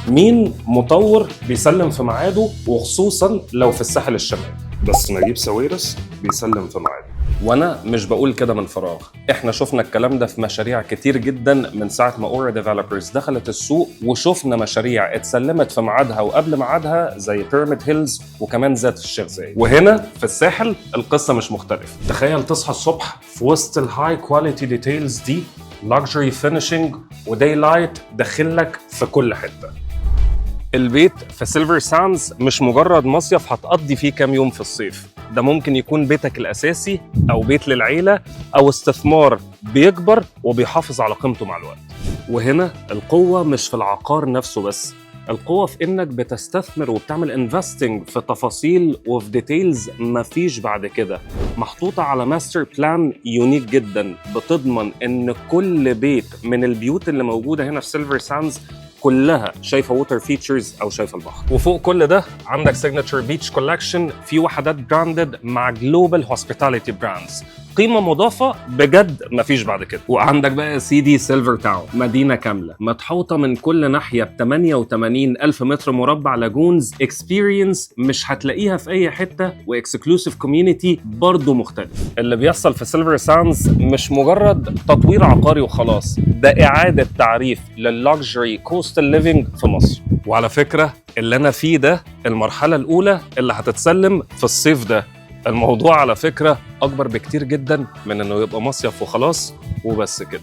مين مطور بيسلم في ميعاده، وخصوصا لو في الساحل الشمالي؟ بس نجيب ساويرس بيسلم في ميعاده. وانا مش بقول كده من فراغ، احنا شفنا الكلام ده في مشاريع كتير جدا من ساعة ما اورا ديفلوبرز دخلت السوق، وشفنا مشاريع اتسلمت في ميعادها وقبل ميعادها زي بيراميد هيلز وكمان زاد في الشيخ زايد. وهنا في الساحل القصة مش مختلفة. تخيل تصحى الصبح في وسط ال high quality details دي، luxury finishing و daylight داخلك في كل حته. البيت في سيلفر ساندز مش مجرد مصيف هتقضي فيه كام يوم في الصيف، ده ممكن يكون بيتك الأساسي أو بيت للعيلة أو استثمار بيكبر وبيحافظ على قيمته مع الوقت. وهنا القوة مش في العقار نفسه بس، القوة في إنك بتستثمر وبتعمل investing في تفاصيل وفي details مفيش بعد كده، محطوطة على master plan unique جدا، بتضمن إن كل بيت من البيوت اللي موجودة هنا في سيلفر ساندز كلها شايفه water features او شايفه البحر. وفوق كل ده عندك signature beach collection في وحدات branded مع global hospitality brands، قيمة مضافة بجد مفيش بعد كده. وعندك بقى يا سيدي سيلفر تاون، مدينة كاملة متحوطه من كل ناحية ب 88 الف متر مربع lagoons، experience مش هتلاقيها في اي حته، و exclusive community برضه مختلف. اللي بيحصل في سيلفر ساندز مش مجرد تطوير عقاري وخلاص، ده اعاده تعريف لل luxury coastal living في مصر. وعلى فكره، اللي انا فيه ده المرحلة الاولى اللي هتتسلم في الصيف ده. الموضوع على فكرة اكبر بكتير جدا من انه يبقى مصيف وخلاص وبس كده.